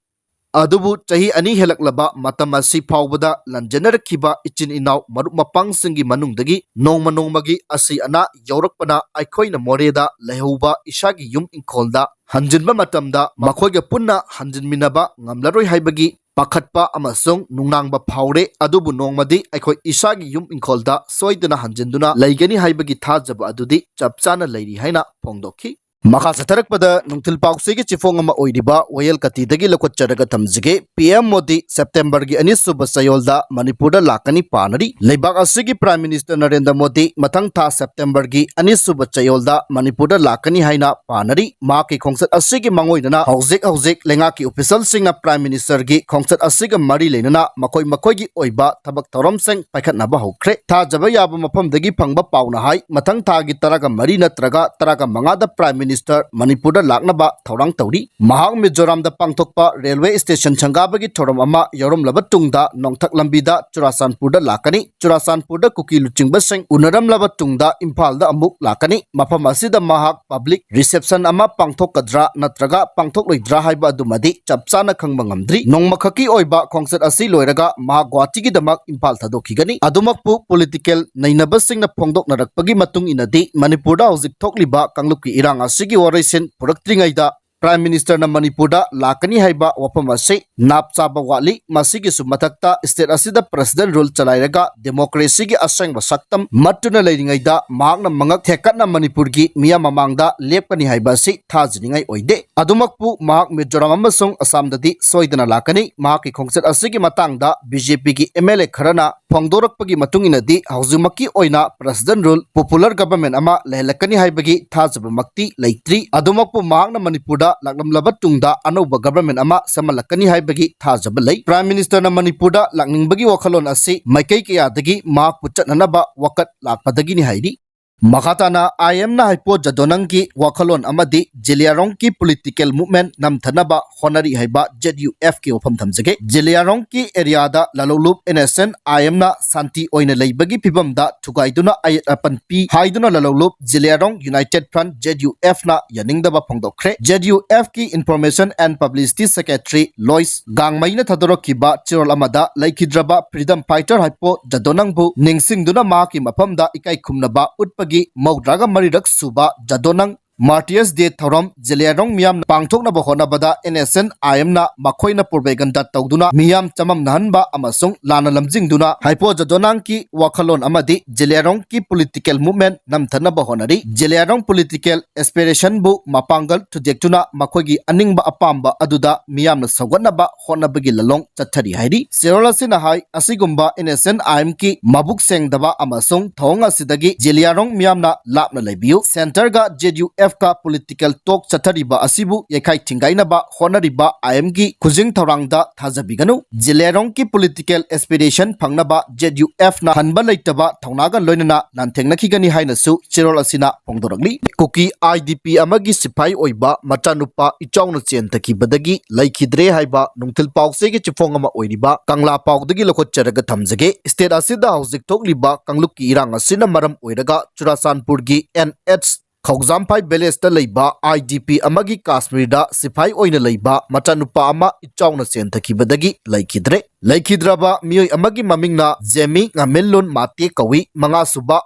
ꯑꯗꯨꯕꯨ ꯆꯍꯤ ꯑꯅꯤ ꯍꯦꯜꯂꯛꯂꯕ ꯃꯇꯝ ꯑꯁꯤ ꯐꯥꯎꯕꯗ ꯂꯥꯟꯖꯦꯟꯅꯔꯛꯈꯤꯕ ꯏꯆꯤꯟ ꯏꯅꯥꯎ ꯃꯔꯨꯞ ꯃꯄꯥꯡꯁꯤꯡꯒꯤ ꯃꯅꯨꯡꯗꯒꯤ ꯅꯣꯡꯃ ꯅꯣꯡꯃꯒꯤ ꯑꯁꯤ ꯑꯅꯥ ꯌꯥꯎꯔꯛꯄꯅ ꯑꯩꯈꯣꯏꯅ ꯃꯣꯔꯦꯗ ꯂꯩꯍꯧꯕ ꯏꯁꯥꯒꯤ ꯌꯨꯝ ꯏꯪꯈꯣꯜꯗ ꯍꯟꯖꯤꯟꯕ ꯃꯇꯝꯗ ꯃꯈꯣꯏꯒ ꯄꯨꯟꯅ ꯍꯟꯖꯤꯟꯃꯤꯟꯅꯕ ꯉꯝꯂꯔꯣꯏ ꯍꯥꯏꯕꯒꯤ ꯄꯥꯈꯠꯄ ꯑꯃꯁꯨꯡ ꯅꯨꯡꯅꯥꯡꯕ ꯐꯥꯎꯔꯦ꯫ ꯑꯗꯨꯕꯨ ꯅꯣꯡꯃꯗꯤ ꯑꯩꯈꯣꯏ ꯏꯁꯥꯒꯤ ꯌꯨꯝ ꯏꯪꯈꯣꯜꯗ ꯁꯣꯏꯗꯅ ꯍꯟꯖꯤꯟꯗꯨꯅ ꯂꯩꯒꯅꯤ ꯍꯥꯏꯕꯒꯤ ꯊꯥꯖꯕ ꯑꯗꯨꯗꯤ ꯆꯞ ꯆꯥꯅ ꯂꯩꯔꯤ ꯍꯥꯏꯅ ꯐꯣꯡꯗꯣꯛꯈꯤ꯫ ꯃꯈꯥ ꯆꯠꯊꯔꯛꯄꯗ ꯅꯨꯡꯊꯤꯜ ꯄꯥꯎꯆꯦꯒꯤ ꯆꯤꯐꯣꯡ ꯑꯃ ꯑꯣꯏꯔꯤꯕ ꯋꯥꯌꯦꯜ ꯀꯇꯤꯗꯒꯤ ꯂꯧꯈꯠꯆꯔꯒ ꯊꯝꯖꯒꯦ꯫ PM ꯃꯣꯗꯤ ꯁꯦꯞꯇꯦꯝꯕꯔꯒꯤ ꯑꯅꯤꯁꯨꯕ ꯆꯌꯣꯜꯗ ꯃꯅꯤꯄꯨꯔꯗ ꯂꯥꯛꯀꯅꯤ ꯄꯥꯅꯔꯤ꯫ ꯂꯩꯕꯥꯛ ꯑꯁꯤꯒꯤ Prime Minister ꯅꯔꯦꯟꯗ꯭ꯔ ꯃꯣꯗꯤ ꯃꯊꯪ ꯊꯥ ꯁꯦꯞꯇꯦꯝꯕꯔꯒꯤ ꯑꯅꯤꯁꯨꯕ ꯆꯌꯣꯜꯗ ꯃꯅꯤꯄꯨꯔꯗ ꯂꯥꯛꯀꯅꯤ ꯍꯥꯏꯅ ꯄꯥꯅꯔꯤ꯫ ꯃꯍꯥꯛꯀꯤ ꯈꯣꯡꯆꯠ ꯑꯁꯤꯒꯤ ꯃꯥꯡꯑꯣꯏꯅꯅ ꯍꯧꯖꯤꯛ ꯍꯧꯖꯤꯛ ꯂꯩꯉꯥꯛꯀꯤ officialꯁꯤꯡꯅ Prime Ministerꯒꯤ ꯈꯣꯡꯆꯠ ꯑꯁꯤꯒ ꯃꯔꯤ ꯂꯩꯅꯅ ꯃꯈꯣꯏ ꯃꯈꯣꯏꯒꯤ ꯑꯣꯏꯕ ꯊꯕꯛ ꯊꯧꯔꯝꯁꯤꯡ ꯄꯥꯏꯈꯠꯅꯕ ꯍꯧꯈ꯭ꯔꯦ꯫ ꯊꯥꯖꯕ ꯌꯥꯕ ꯃꯐꯝꯗꯒꯤ ꯐꯪꯕ ꯄꯥꯎꯅ ꯍꯥꯏ, ꯃꯊꯪ ꯊꯥꯒꯤ ꯇꯔꯥꯒ ꯃꯔꯤ ꯅꯠꯇ꯭ꯔꯒ ꯇꯔꯥꯒ ꯃꯉꯥꯗ Prime Minister ꯃꯅꯤꯄꯨꯔꯗ ꯂꯥꯛꯅꯕ ꯊꯧꯔꯥꯡ ꯇꯧꯔꯤ꯫ ꯃꯍꯥꯛ ꯃꯤꯖꯣꯔꯥꯝꯗ ꯄꯥꯡꯊꯣꯛꯄ railway station ꯁꯪꯒꯥꯕꯒꯤ ꯊꯧꯔꯝ ꯑꯃ ꯌꯥꯎꯔꯝꯂꯕ ꯇꯨꯡꯗ ꯅꯣꯡꯊꯛ ꯂꯝꯕꯤꯗ ꯆꯨꯔꯥꯆꯥꯟꯄꯨꯔꯗ ꯂꯥꯛꯀꯅꯤ꯫ ꯆꯨꯔꯥꯆꯥꯟꯄꯨꯔꯗ ꯀꯨꯀꯤ ꯂꯨꯆꯤꯡꯕꯁꯤꯡ ꯎꯅꯔꯝꯂꯕ ꯇꯨꯡꯗ ꯏꯝꯐꯥꯜꯗ ꯑꯃꯨꯛ ꯂꯥꯛꯀꯅꯤ꯫ ꯃꯐꯝ ꯑꯁꯤꯗ ꯃꯍꯥꯛ public reception ꯑꯃ ꯄꯥꯡꯊꯣꯛꯀꯗ꯭ꯔꯥ ꯅꯠꯇ꯭ꯔꯒ ꯄꯥꯡꯊꯣꯛꯂꯣꯏꯗ꯭ꯔꯥ ꯍꯥꯏꯕ ꯑꯗꯨꯃꯗꯤ ꯆꯞ ꯆꯥꯅ ꯈꯪꯕ ꯉꯝꯗ꯭ꯔꯤ꯫ ꯅꯣꯡꯃꯈꯛꯀꯤ ꯑꯣꯏꯕ ꯈꯣꯡꯆꯠ ꯑꯁꯤ ꯂꯣꯏꯔꯒ ꯃꯍꯥꯛ ꯒꯨꯋꯥꯍꯥꯇꯤꯒꯤꯗꯃꯛ ꯏꯝꯐꯥꯜ ꯊꯥꯗꯣꯛꯈꯤꯒꯅꯤ꯫ ꯑꯗꯨꯃꯛꯄꯨ political ꯅꯩꯅꯕꯁꯤꯡꯅ ꯐꯣꯡꯗꯣꯛꯅꯔꯛꯄꯒꯤ ꯃꯇꯨꯡ ꯏꯟꯅꯗꯤ ꯃꯅꯤꯄꯨꯔꯗ ꯍꯧꯖꯤꯛ ꯊꯣꯛꯂꯤꯕ ꯀꯥꯡꯂꯨꯞꯀꯤ ꯏꯔꯥꯡ ꯑꯁꯤꯒꯤ ꯋꯥꯔꯣꯏꯁꯤꯟ ꯄꯨꯔꯛꯇ꯭ꯔꯤꯉꯩꯗ Prime Ministerꯅ ꯃꯅꯤꯄꯨꯔꯗ ꯂꯥꯛꯀꯅꯤ ꯍꯥꯏꯕ ꯋꯥꯐꯝ ꯑꯁꯤ ꯅꯥꯞ ꯆꯥꯕ ꯋꯥꯠꯂꯤ꯫ ꯃꯁꯤꯒꯤꯁꯨ ꯃꯊꯛꯇ state ꯑꯁꯤꯗ President rule ꯆꯂꯥꯏꯔꯒ democracyꯒꯤ ꯑꯁꯦꯡꯕ ꯁꯛꯇꯝ ꯃꯠꯇꯨꯅ ꯂꯩꯔꯤꯉꯩꯗ ꯃꯍꯥꯛꯅ ꯃꯉꯛ ꯊꯦꯛꯀꯠꯅ ꯃꯅꯤꯄꯨꯔꯒꯤ ꯃꯤꯌꯥꯝ ꯃꯃꯥꯡꯗ ꯂꯦꯞꯀꯅꯤ ꯍꯥꯏꯕ ꯑꯁꯤ ꯊꯥꯖꯅꯤꯡꯉꯥꯏ ꯑꯣꯏꯗꯦ꯫ ꯑꯗꯨꯃꯛꯄꯨ ꯃꯍꯥꯛ ꯃꯤꯖꯣꯔꯥꯝ ꯑꯃꯁꯨꯡ ꯑꯁꯥꯝꯗꯗꯤ ꯁꯣꯏꯗꯅ ꯂꯥꯛꯀꯅꯤ꯫ ꯃꯍꯥꯛꯀꯤ ꯈꯣꯡꯆꯠ ꯑꯁꯤꯒꯤ ꯃꯇꯥꯡꯗ BJPꯒꯤ MLA ꯈꯔꯅ ꯐꯣꯡꯗꯣꯔꯛꯄꯒꯤ ꯃꯇꯨꯡ ꯏꯟꯅꯗꯤ ꯍꯧꯖꯤꯛꯃꯛꯀꯤ ꯑꯣꯏꯅ President rule popular government ꯑꯃ ꯂꯩꯍꯜꯂꯛꯀꯅꯤ ꯍꯥꯏꯕꯒꯤ ꯊꯥꯖꯕꯃꯛꯇꯤ ꯂꯩꯇ꯭ꯔꯤ꯫ ꯑꯗꯨꯃꯛꯄꯨ ꯃꯍꯥꯛꯅ ꯃꯅꯤꯄꯨꯔꯗ ꯂꯥꯛꯂꯝꯂꯕ ꯇꯨꯡꯗ ꯑꯅꯧꯕ government ꯑꯃ ꯁꯦꯝꯍꯜꯂꯛꯀꯅꯤ ꯍꯥꯏꯕꯒꯤ ꯊꯥꯖꯕ ꯂꯩ꯫ Prime Ministerꯅ ꯃꯅꯤꯄꯨꯔꯗ ꯂꯥꯛꯅꯤꯡꯕꯒꯤ ꯋꯥꯈꯜꯂꯣꯟ ꯑꯁꯤ ꯃꯥꯏꯀꯩ ꯀꯌꯥꯗꯒꯤ ꯃꯍꯥꯛꯄꯨ ꯆꯠꯅꯅꯕ ꯋꯥꯀꯠ ꯂꯥꯛꯄꯗꯒꯤꯅꯤ ꯍꯥꯏꯔꯤ꯫ ꯃꯈꯥ ꯇꯥꯅ I M ꯅ ꯍꯥꯏꯄꯣ ꯖꯥꯗꯣꯅꯪꯒꯤ ꯋꯥꯈꯜꯂꯣꯟ ꯑꯃꯗꯤ ꯖꯦꯂꯤꯌꯥꯡꯔꯣꯡꯒꯤ political movement ꯅꯝꯊꯅꯕ ꯍꯣꯠꯅꯔꯤ ꯍꯥꯏꯕ Z U F ꯀꯤ ꯋꯥꯐꯝ ꯊꯝꯖꯒꯦ꯫ ꯖꯦꯂꯤꯌꯥꯡꯔꯣꯡꯒꯤ area the ꯂꯥꯂꯣꯡꯂꯨꯞ N S N I M ꯅ ꯁꯥꯟꯇꯤ ꯑꯣꯏꯅ ꯂꯩꯕꯒꯤ ꯐꯤꯕꯝꯗ ꯊꯨꯒꯥꯏꯗꯨꯅ ꯑꯌꯦꯠ ꯑꯄꯟ ꯄꯤ ꯍꯥꯏꯗꯨꯅ ꯂꯥꯂꯣꯡꯂꯨꯞ Zeliangrong United Front, Z U F ꯅ ꯌꯥꯅꯤꯡꯗꯕ ꯐꯣꯡꯗꯣꯛꯈ꯭ꯔꯦ꯫ Z U F ꯀꯤ Information and Publicity Secretary ꯂꯣꯏꯁ ꯒꯥꯡꯃꯩꯅ ꯊꯥꯗꯣꯔꯛꯈꯤꯕ ꯆꯦꯔꯣꯜ ꯑꯃꯗ ꯂꯩꯈꯤꯗ꯭ꯔꯕ freedom fighter ꯍꯥꯏꯄꯣ ꯖꯥꯗꯣꯅꯪꯕꯨ ꯅꯤꯡꯁꯤꯡꯗꯨꯅ ꯃꯍꯥꯛꯀꯤ ꯃꯐꯝꯗ ꯏꯀꯥꯏ ꯈꯨꯝꯅꯕ ꯎꯠꯄꯒꯤ ꯃꯧꯗ꯭ꯔꯥꯒ ꯃꯔꯤꯔꯛ ꯁꯨꯕ ꯖꯥꯗꯣꯅꯪ Martyrs Day ꯊꯧꯔꯝ ꯖꯦꯂꯤꯌꯥꯡꯔꯣꯡ ꯃꯤꯌꯥꯝꯅ ꯄꯥꯡꯊꯣꯛꯅꯕ ꯍꯣꯠꯅꯕꯗ N S N I M ꯅ ꯃꯈꯣꯏꯅ propaganda ꯇꯧꯗꯨꯅ ꯃꯤꯌꯥꯝ ꯆꯃꯝꯅꯍꯟꯕ ꯑꯃꯁꯨꯡ ꯂꯥꯟꯅ ꯂꯝꯖꯤꯡꯗꯨꯅ ꯍꯥꯏꯄꯣ ꯖꯥꯗꯣꯅꯪꯒꯤ ꯋꯥꯈꯜꯂꯣꯟ ꯑꯃꯗꯤ ꯖꯦꯂꯤꯌꯥꯡꯔꯣꯡꯒꯤ political movement ꯅꯝꯊꯅꯕ ꯍꯣꯠꯅꯔꯤ꯫ ꯖꯦꯂꯤꯌꯥꯡꯔꯣꯡ political aspiration ꯕꯨ ꯃꯄꯥꯡꯒꯜ ꯊꯨꯗꯦꯛꯇꯨꯅ ꯃꯈꯣꯏꯒꯤ ꯑꯅꯤꯡꯕ ꯑꯄꯥꯝꯕ ꯑꯗꯨꯗ ꯃꯤꯌꯥꯝꯅ ꯁꯧꯒꯠꯅꯕ ꯍꯣꯠꯅꯕꯒꯤ ꯂꯂꯣꯡ ꯆꯠꯊꯔꯤ ꯍꯥꯏꯔꯤ꯫ ꯆꯦꯔꯣꯜ ꯑꯁꯤꯅ ꯍꯥꯏ, ꯑꯁꯤꯒꯨꯝꯕ N S N I M ꯀꯤ ꯃꯕꯨꯛ ꯁꯦꯡꯗꯕ ꯑꯃꯁꯨꯡ ꯊꯧꯑꯣꯡ ꯑꯁꯤꯗꯒꯤ ꯖꯦꯂꯤꯌꯥꯡꯔꯣꯡ ꯃꯤꯌꯥꯝꯅ ꯂꯥꯞꯅ ꯂꯩꯕꯤꯌꯨ꯫ Centre ꯒ Z U F ꯀ political talk ꯆꯠꯊꯔꯤꯕ ꯑꯁꯤꯕꯨ ꯌꯩꯈꯥꯏ ꯊꯤꯡꯒꯥꯏꯅꯕ ꯍꯣꯠꯅꯔꯤꯕ I M ꯒꯤ ꯈꯨꯖꯤꯡ ꯊꯧꯔꯥꯡꯗ ꯊꯥꯖꯕꯤꯒꯅꯨ꯫ ꯖꯦꯂꯤꯌꯥꯡꯔꯣꯡꯒꯤ political aspiration ꯐꯪꯅꯕ Z U F ꯅ ꯍꯟꯕ ꯂꯩꯇꯕ ꯊꯧꯅꯥꯒ ꯂꯣꯏꯅꯅ ꯂꯥꯟꯊꯦꯡꯅꯈꯤꯒꯅꯤ ꯍꯥꯏꯅꯁꯨ ꯆꯦꯔꯣꯜ ꯑꯁꯤꯅ ꯐꯣꯡꯗꯣꯔꯛꯂꯤ꯫ ꯀꯨꯀꯤ I D P ꯑꯃꯒꯤ ꯁꯤꯐꯥꯏ ꯑꯣꯏꯕ ꯃꯆꯥꯅꯨꯄꯥ ꯏꯆꯥꯎꯅ ꯆꯦꯟꯊꯈꯤꯕꯗꯒꯤ ꯂꯩꯈꯤꯗ꯭ꯔꯦ ꯍꯥꯏꯕ ꯅꯨꯡꯊꯤꯜ ꯄꯥꯎꯆꯦꯒꯤ ꯆꯦꯐꯣꯡ ꯑꯃ ꯑꯣꯏꯔꯤꯕ ꯀꯪꯂꯥ ꯄꯥꯎꯗꯒꯤ ꯂꯧꯈꯠꯆꯔꯒ ꯊꯝꯖꯒꯦ꯫ State ꯑꯁꯤꯗ ꯍꯧꯖꯤꯛ ꯊꯣꯛꯂꯤꯕ ꯀꯥꯡꯂꯨꯞꯀꯤ ꯏꯔꯥꯡ ꯑꯁꯤꯅ ꯃꯔꯝ ꯑꯣꯏꯔꯒ ꯆꯨꯔꯥꯆꯥꯟꯄꯨꯔꯒꯤ N H ꯈꯧꯖꯥꯝꯐꯥꯏ village ꯇ ꯂꯩꯕ I D P ꯑꯃꯒꯤ ꯀꯥꯁꯃꯤꯔꯗ ꯁꯤꯐꯥꯏ ꯑꯣꯏꯅ ꯂꯩꯕ ꯃꯆꯥꯅꯨꯄꯥ ꯑꯃ ꯏꯆꯥꯎꯅ ꯆꯦꯟꯊꯈꯤꯕꯗꯒꯤ ꯂꯩꯈꯤꯗ꯭ꯔꯦ꯫ ꯂꯩꯈꯤꯗ꯭ꯔꯕ ꯃꯤꯑꯣꯏ ꯑꯃꯒꯤ ꯃꯃꯤꯡꯅ ꯖꯦꯃꯤ ꯉꯥꯃꯤꯟꯂꯨꯟ ꯃꯥꯇꯦ ꯀꯧꯏ, ꯃꯉꯥꯁꯨꯕ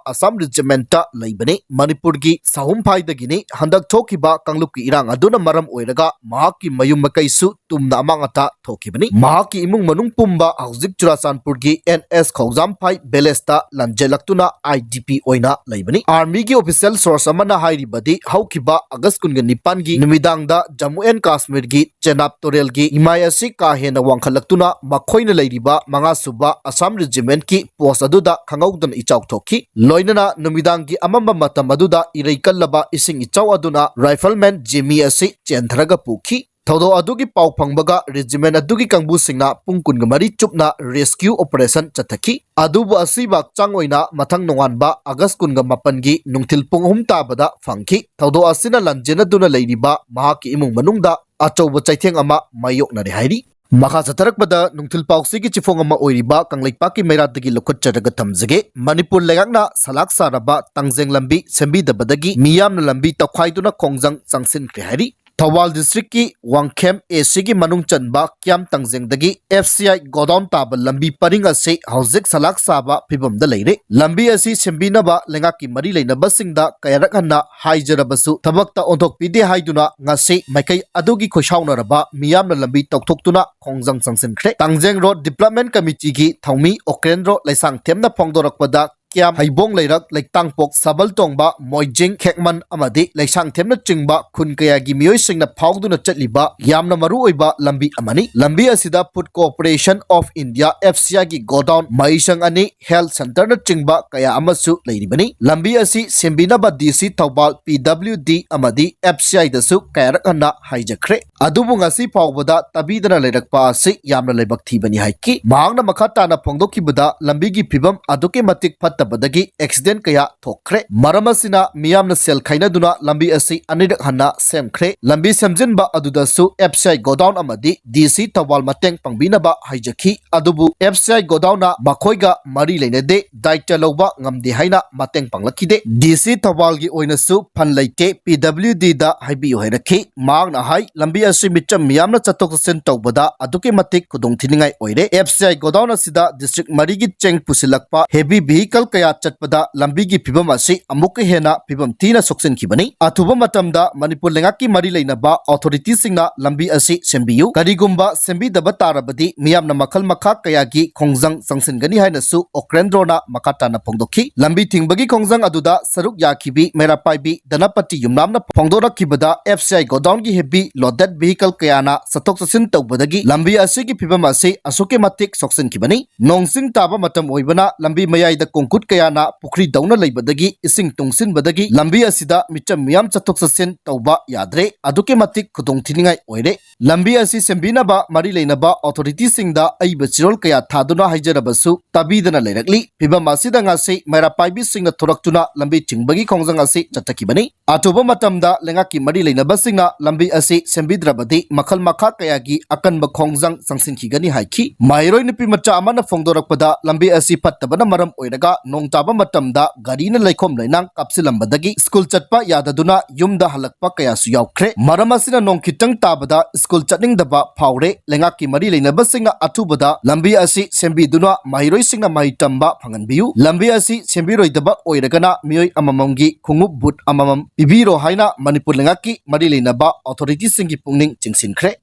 ꯑꯁꯥꯝ regiment ꯇ ꯂꯩꯕꯅꯤ, ꯃꯅꯤꯄꯨꯔꯒꯤ ꯁꯍꯨꯝꯐꯥꯏꯗꯒꯤꯅꯤ꯫ ꯍꯟꯗꯛ ꯊꯣꯛꯈꯤꯕ ꯀꯥꯡꯂꯨꯞꯀꯤ ꯏꯔꯥꯡ ꯑꯗꯨꯅ ꯃꯔꯝ ꯑꯣꯏꯔꯒ ꯃꯍꯥꯛꯀꯤ ꯃꯌꯨꯝ ꯃꯀꯩꯁꯨ ꯇꯨꯝꯅ ꯑꯃꯥꯡ ꯑꯇꯥ ꯊꯣꯛꯈꯤꯕꯅꯤ꯫ ꯃꯍꯥꯛꯀꯤ ꯏꯃꯨꯡ ꯃꯅꯨꯡ ꯄꯨꯝꯕ ꯍꯧꯖꯤꯛ ꯆꯨꯔꯥꯆꯥꯟꯄꯨꯔꯒꯤ N H ꯈꯧꯖꯥꯝꯐꯥꯏ village ꯇ ꯂꯥꯟꯖꯦꯜꯂꯛꯇꯨꯅ I D P ꯑꯣꯏꯅ ꯂꯩꯕꯅꯤ꯫ Army ꯒꯤ official source ꯑꯃꯅ ꯍꯥꯏꯔꯤꯕꯗꯤ, ꯍꯧꯈꯤꯕ August ꯀꯨꯟꯒ ꯅꯤꯄꯥꯟꯒꯤ ꯅꯨꯃꯤꯗꯥꯡꯗ Jammu and Kashmir ꯒꯤ ꯆꯦꯅꯥꯕ ꯇꯨꯔꯦꯜꯒꯤ ꯏꯃꯥꯏ ꯑꯁꯤ ꯀꯥ ꯍꯦꯟꯅ ꯋꯥꯡꯈꯠꯂꯛꯇꯨꯅ ꯃꯈꯣꯏꯅ ꯂꯩꯔꯤꯕ ꯃꯉꯥꯁꯨꯕ ꯑꯁꯥꯝ regiment ꯀꯤ post ꯑꯗꯨꯗ ꯈꯪꯍꯧꯗꯅ ꯏꯆꯥꯎ ꯊꯣꯛꯈꯤ꯫ ꯂꯣꯏꯅꯅ ꯅꯨꯃꯤꯗꯥꯡꯒꯤ ꯑꯃꯝꯕ ꯃꯇꯝ ꯑꯗꯨꯗ ꯏꯔꯩ ꯀꯜꯂꯕ ꯏꯁꯤꯡ ꯏꯆꯥꯎ ꯑꯗꯨꯅ rifleman ꯖꯦꯃꯤ ꯑꯁꯤ ꯆꯦꯟꯊꯔꯒ ꯄꯨꯈꯤ꯫ ꯊꯧꯗꯣꯛ ꯑꯗꯨꯒꯤ ꯄꯥꯎ ꯐꯪꯕꯒ regiment ꯑꯗꯨꯒꯤ ꯀꯥꯡꯕꯨꯁꯤꯡꯅ ꯄꯨꯡ ꯀꯨꯟꯒ ꯃꯔꯤ ꯆꯨꯞꯅ rescue operation ꯆꯠꯊꯈꯤ꯫ ꯑꯗꯨꯕꯨ ꯑꯁꯤꯕ ꯍꯛꯆꯥꯡ ꯑꯣꯏꯅ ꯃꯊꯪ ꯅꯣꯡꯉꯥꯟꯕ August ꯀꯨꯟꯒ ꯃꯥꯄꯟꯒꯤ ꯅꯨꯡꯊꯤꯜ ꯄꯨꯡ ꯑꯍꯨꯝ ꯇꯥꯕꯗ ꯐꯪꯈꯤ꯫ ꯊꯧꯗꯣꯛ ꯑꯁꯤꯅ ꯂꯥꯟꯖꯦꯟꯅꯗꯨꯅ ꯂꯩꯔꯤꯕ ꯃꯍꯥꯛꯀꯤ ꯏꯃꯨꯡ ꯃꯅꯨꯡꯗ ꯑꯆꯧꯕ ꯆꯩꯊꯦꯡ ꯑꯃ ꯃꯥꯌꯣꯛꯅꯔꯦ ꯍꯥꯏꯔꯤ꯫ ꯃꯈꯥ ꯆꯠꯊꯔꯛꯄꯗ ꯅꯨꯡꯊꯤꯜ ꯄꯥꯎꯆꯦꯒꯤ ꯆꯤꯐꯣꯡ ꯑꯃ ꯑꯣꯏꯔꯤꯕ ꯀꯪꯂꯩꯄꯥꯛꯀꯤ ꯃꯩꯔꯥꯗꯒꯤ ꯂꯧꯈꯠꯆꯔꯒ ꯊꯝꯖꯒꯦ꯫ ꯃꯅꯤꯄꯨꯔ ꯂꯩꯉꯥꯛꯅ ꯁꯂꯥꯛ ꯁꯥꯔꯕ ꯇꯥꯡꯖꯦꯡ ꯂꯝꯕꯤ ꯁꯦꯝꯕꯤꯗꯕꯗꯒꯤ ꯃꯤꯌꯥꯝꯅ ꯂꯝꯕꯤ ꯇꯧꯈꯥꯏꯗꯨꯅ ꯈꯣꯡꯖꯪ ꯆꯪꯁꯤꯟꯈ꯭ꯔꯦ ꯍꯥꯏꯔꯤ꯫ ꯊꯧꯕꯥꯜ district ꯀꯤ ꯋꯥꯡꯈꯦꯝ A C ꯒꯤ ꯃꯅꯨꯡ ꯆꯟꯕ ꯀ꯭ꯌꯥꯝ ꯇꯥꯡꯖꯦꯡꯗꯒꯤ F C I godown ꯇꯥꯕ ꯂꯝꯕꯤ ꯄꯔꯤꯡ ꯑꯁꯤ ꯍꯧꯖꯤꯛ ꯁꯂꯥꯛ ꯁꯥꯕ ꯐꯤꯕꯝꯗ ꯂꯩꯔꯦ꯫ ꯂꯝꯕꯤ ꯑꯁꯤ ꯁꯦꯝꯕꯤꯅꯕ ꯂꯩꯉꯥꯛꯀꯤ ꯃꯔꯤ ꯂꯩꯅꯕꯁꯤꯡꯗ ꯀꯌꯥꯔꯛ ꯍꯟꯅ ꯍꯥꯏꯖꯔꯕꯁꯨ ꯊꯕꯛꯇ ꯑꯣꯟꯊꯣꯛꯄꯤꯗꯦ ꯍꯥꯏꯗꯨꯅ ꯉꯁꯤ ꯃꯥꯏꯀꯩ ꯑꯗꯨꯒꯤ ꯈꯣꯏꯁꯥꯎꯅꯔꯕ ꯃꯤꯌꯥꯝꯅ ꯂꯝꯕꯤ ꯇꯧꯊꯣꯛꯇꯨꯅ ꯈꯣꯡꯖꯪ ꯆꯪꯁꯤꯟꯈ꯭ꯔꯦ꯫ ꯇꯥꯡꯖꯦꯡ Road Development Committee ꯒꯤ ꯊꯧꯃꯤ ꯑꯣꯀ꯭ꯔꯦꯟꯗ꯭ꯔꯣ ꯂꯩꯁꯥꯡꯊꯦꯝꯅ ꯐꯣꯡꯗꯣꯔꯛꯄꯗ ꯀ꯭ꯌꯥꯝ, ꯍꯩꯕꯣꯡ ꯂꯩꯔꯛ, ꯂꯩꯇꯥꯡꯄꯣꯛ, ꯁꯕꯜ ꯇꯣꯡꯕ, ꯃꯣꯏꯖꯤꯡ, ꯈꯦꯛꯃꯟ ꯑꯃꯗꯤ ꯂꯩꯁꯥꯡꯊꯦꯝꯅꯆꯤꯡꯕ ꯈꯨꯟ ꯀꯌꯥꯒꯤ ꯃꯤꯑꯣꯏꯁꯤꯡꯅ ꯐꯥꯎꯗꯨꯅ ꯆꯠꯂꯤꯕ ꯌꯥꯝꯅ ꯃꯔꯨ ꯑꯣꯏꯕ ꯂꯝꯕꯤ ꯑꯃꯅꯤ꯫ ꯂꯝꯕꯤ ꯑꯁꯤꯗ Food Corporation of India, F C I ꯒꯤ godown, ꯃꯍꯩꯁꯪ ꯑꯅꯤ, health centre ꯅꯆꯤꯡꯕ ꯀꯌꯥ ꯑꯃꯁꯨ ꯂꯩꯔꯤꯕꯅꯤ꯫ ꯂꯝꯕꯤ ꯑꯁꯤ ꯁꯦꯝꯕꯤꯅꯕ D C Thoubal, P W D ꯑꯃꯗꯤ F C I ꯗꯁꯨ ꯀꯌꯥꯔꯛ ꯍꯟꯅ ꯍꯥꯏꯖꯈ꯭ꯔꯦ꯫ ꯑꯗꯨꯕꯨ ꯉꯁꯤ ꯐꯥꯎꯕꯗ ꯇꯥꯕꯤꯗꯅ ꯂꯩꯔꯛꯄ ꯑꯁꯤ ꯌꯥꯝꯅ ꯂꯥꯏꯕꯛ ꯊꯤꯕꯅꯤ ꯍꯥꯏꯈꯤ꯫ ꯃꯍꯥꯛꯅ ꯃꯈꯥ ꯇꯥꯅ ꯐꯣꯡꯗꯣꯛꯈꯤꯕꯗ ꯂꯝꯕꯤꯒꯤ ꯐꯤꯕꯝ ꯑꯗꯨꯛꯀꯤ ꯃꯇꯤꯛ ꯐꯠꯇꯕꯗꯒꯤ accident ꯀꯌꯥ ꯊꯣꯛꯈ꯭ꯔꯦ꯫ ꯃꯔꯝ ꯑꯁꯤꯅ ꯃꯤꯌꯥꯝꯅ ꯁꯦꯜ ꯈꯥꯏꯅꯗꯨꯅ ꯂꯝꯕꯤ ꯑꯁꯤ ꯑꯅꯤꯔꯛ ꯍꯟꯅ ꯁꯦꯝꯈ꯭ꯔꯦ꯫ ꯂꯝꯕꯤ ꯁꯦꯝꯖꯤꯟꯕ ꯑꯗꯨꯗꯁꯨ F C I godown ꯑꯃꯗꯤ D C ꯊꯧꯕꯥꯜ ꯃꯇꯦꯡ ꯄꯥꯡꯕꯤꯅꯕ ꯍꯥꯏꯖꯈꯤ꯫ ꯑꯗꯨꯕꯨ F C I godown ꯅ ꯃꯈꯣꯏꯒ ꯃꯔꯤ ꯂꯩꯅꯗꯦ, ꯗꯥꯏꯇ꯭ꯌ ꯂꯧꯕ ꯉꯝꯗꯦ ꯍꯥꯏꯅ ꯃꯇꯦꯡ ꯄꯥꯡꯂꯛꯈꯤꯗꯦ꯫ D C ꯊꯧꯕꯥꯜꯒꯤ ꯑꯣꯏꯅꯁꯨ ꯐꯟ ꯂꯩꯇꯦ, P W D ꯗ ꯍꯥꯏꯕꯤꯌꯨ ꯍꯥꯏꯔꯛꯈꯤ꯫ ꯃꯍꯥꯛꯅ ꯍꯥꯏ, ꯂꯝꯕꯤ ꯑꯁꯤ ꯃꯤꯆꯝ ꯃꯤꯌꯥꯝꯅ ꯆꯠꯊꯣꯛ ꯆꯠꯁꯤꯟ ꯇꯧꯕꯗ ꯑꯗꯨꯛꯀꯤ ꯃꯇꯤꯛ ꯈꯨꯗꯣꯡꯊꯤꯅꯤꯡꯉꯥꯏ ꯑꯣꯏꯔꯦ꯫ F C I godown ꯑꯁꯤꯗ district ꯃꯔꯤꯒꯤ ꯆꯦꯡ ꯄꯨꯁꯤꯜꯂꯛꯄ heavy vehicle ꯀꯌꯥ ꯆꯠꯄꯗ ꯂꯝꯕꯤꯒꯤ ꯐꯤꯕꯝ ꯑꯁꯤ ꯑꯃꯨꯛꯀ ꯍꯦꯟꯅ ꯐꯤꯕꯝ ꯊꯤꯅ ꯁꯣꯛꯆꯤꯟꯈꯤꯕꯅꯤ꯫ ꯑꯊꯨꯕ ꯃꯇꯝꯗ ꯃꯅꯤꯄꯨꯔ ꯂꯩꯉꯥꯛꯀꯤ ꯃꯔꯤ ꯂꯩꯅꯕ authority ꯁꯤꯡꯅ ꯂꯝꯕꯤ ꯑꯁꯤ ꯁꯦꯝꯕꯤꯌꯨ꯫ ꯀꯔꯤꯒꯨꯝꯕ ꯁꯦꯝꯕꯤꯗꯕ ꯇꯥꯔꯕꯗꯤ ꯃꯤꯌꯥꯝꯅ ꯃꯈꯜ ꯃꯈꯥ ꯀꯌꯥꯒꯤ ꯈꯣꯡꯖꯪ ꯆꯪꯁꯤꯟꯒꯅꯤ ꯍꯥꯏꯅꯁꯨ ꯑꯣꯀ꯭ꯔꯦꯟꯗ꯭ꯔꯣꯅ ꯃꯈꯥ ꯇꯥꯅ ꯐꯣꯡꯗꯣꯛꯈꯤ꯫ ꯂꯝꯕꯤ ꯊꯤꯡꯕꯒꯤ ꯈꯣꯡꯖꯪ ꯑꯗꯨꯗ ꯁꯔꯨꯛ ꯌꯥꯈꯤꯕꯤ ꯃꯩꯔꯥ ꯄꯥꯏꯕꯤ ꯙꯅꯄꯇꯤ ꯌꯨꯝꯅꯥꯝꯅ ꯐꯣꯡꯗꯣꯔꯛꯈꯤꯕꯗ F C I godown ꯒꯤ heavy loaded vehicle ꯀꯌꯥꯅ ꯆꯠꯊꯣꯛ ꯆꯠꯁꯤꯟ ꯇꯧꯕꯗꯒꯤ ꯂꯝꯕꯤ ꯑꯁꯤꯒꯤ ꯐꯤꯕꯝ ꯑꯁꯤ ꯑꯁꯨꯛꯀꯤ ꯃꯇꯤꯛ ꯁꯣꯛꯆꯤꯟꯈꯤꯕꯅꯤ꯫ ꯅꯣꯡ ꯆꯤꯡ ꯇꯥꯕ ꯃꯇꯝ ꯑꯣꯏꯕꯅ ꯂꯝꯕꯤ ꯃꯌꯥꯏꯗ ꯀꯣꯡꯀꯨꯠ ꯀꯌꯥꯅ ꯄꯨꯈ꯭ꯔꯤꯗꯧꯅ ꯂꯩꯕꯗꯒꯤ ꯏꯁꯤꯡ ꯇꯨꯡꯁꯤꯟꯕꯗꯒꯤ ꯂꯝꯕꯤ ꯑꯁꯤꯗ ꯃꯤꯆꯝ ꯃꯤꯌꯥꯝ ꯆꯠꯊꯣꯛ ꯆꯠꯁꯤꯟ ꯇꯧꯕ ꯌꯥꯗ꯭ꯔꯦ꯫ ꯑꯗꯨꯛꯀꯤ ꯃꯇꯤꯛ ꯈꯨꯗꯣꯡꯊꯤꯅꯤꯡꯉꯥꯏ ꯑꯣꯏꯔꯦ꯫ ꯂꯝꯕꯤ ꯑꯁꯤ ꯁꯦꯝꯕꯤꯅꯕ ꯃꯔꯤ ꯂꯩꯅꯕ ꯑꯣꯊꯣꯔꯤꯇꯤꯁꯤꯡꯗ ꯑꯏꯕ ꯆꯤꯔꯣꯜ ꯀꯌꯥ ꯊꯥꯗꯨꯅ ꯍꯥꯏꯖꯔꯕꯁꯨ ꯇꯥꯕꯤꯗꯅ ꯂꯩꯔꯛꯂꯤ꯫ ꯐꯤꯕꯝ ꯑꯁꯤꯗ ꯉꯁꯤ ꯃꯩꯔꯥ ꯄꯥꯏꯕꯤꯁꯤꯡꯅ ꯊꯣꯔꯛꯇꯨꯅ ꯂꯝꯕꯤ ꯊꯤꯡꯕꯒꯤ ꯈꯣꯡꯖꯪ ꯑꯁꯤ ꯆꯠꯊꯈꯤꯕꯅꯤ꯫ ꯑꯊꯨꯕ ꯃꯇꯝꯗ ꯂꯩꯉꯥꯛꯀꯤ ꯃꯔꯤ ꯂꯩꯅꯕꯁꯤꯡꯅ ꯂꯝꯕꯤ ꯑꯁꯤ ꯁꯦꯝꯕꯤꯗ꯭ꯔꯕꯗꯤ ꯃꯈꯜ ꯃꯈꯥ ꯀꯌꯥꯒꯤ ꯑꯀꯟꯕ ꯈꯣꯡꯖꯪ ꯆꯪꯁꯤꯟꯈꯤꯒꯅꯤ ꯍꯥꯏꯈꯤ꯫ ꯃꯍꯩꯔꯣꯏ ꯅꯨꯄꯤ ꯃꯆꯥ ꯑꯃꯅ ꯐꯣꯡꯗꯣꯔꯛꯄꯗ, ꯂꯝꯕꯤ ꯑꯁꯤ ꯐꯠꯇꯕꯅ ꯃꯔꯝ ꯑꯣꯏꯔꯒ ꯅꯣꯡ ꯇꯥꯕ ꯃꯇꯝꯗ ꯒꯥꯔꯤꯅ ꯂꯩꯈꯣꯝ ꯂꯩꯅꯥꯡ ꯀꯥꯞꯁꯤꯜꯂꯝꯕꯗꯒꯤ ꯁ꯭ꯀꯨꯜ ꯆꯠꯄ ꯌꯥꯗꯗꯨꯅ ꯌꯨꯝꯗ ꯍꯜꯂꯛꯄ ꯀꯌꯥꯁꯨ ꯌꯥꯎꯈ꯭ꯔꯦ꯫ ꯃꯔꯝ ꯑꯁꯤꯅ ꯅꯣꯡ ꯈꯤꯇꯪ ꯇꯥꯕꯗ ꯁ꯭ꯀꯨꯜ ꯆꯠꯅꯤꯡꯗꯕ ꯐꯥꯎꯔꯦ꯫ ꯂꯩꯉꯥꯛꯀꯤ ꯃꯔꯤ ꯂꯩꯅꯕꯁꯤꯡꯅ ꯑꯊꯨꯕꯗ ꯂꯝꯕꯤ ꯑꯁꯤ ꯁꯦꯝꯕꯤꯗꯨꯅ ꯃꯍꯩꯔꯣꯏꯁꯤꯡꯅ ꯃꯍꯩ ꯇꯝꯕ ꯐꯪꯍꯟꯕꯤꯌꯨ꯫ ꯂꯝꯕꯤ ꯑꯁꯤ ꯁꯦꯝꯕꯤꯔꯣꯏꯗꯕ ꯑꯣꯏꯔꯒꯅ ꯃꯤꯑꯣꯏ ꯑꯃꯃꯝꯒꯤ ꯈꯣꯡꯎꯞ ꯕꯨꯠ ꯑꯃꯃꯝ ꯄꯤꯕꯤꯔꯣ ꯍꯥꯏꯅ ꯃꯅꯤꯄꯨꯔ ꯂꯩꯉꯥꯛꯀꯤ ꯃꯔꯤ ꯂꯩꯅꯕ ꯑꯣꯊꯣꯔꯤꯇꯤꯁꯤꯡꯒꯤ ꯄꯨꯛꯅꯤꯡ ꯆꯤꯡꯁꯤꯟꯈ꯭ꯔꯦ꯫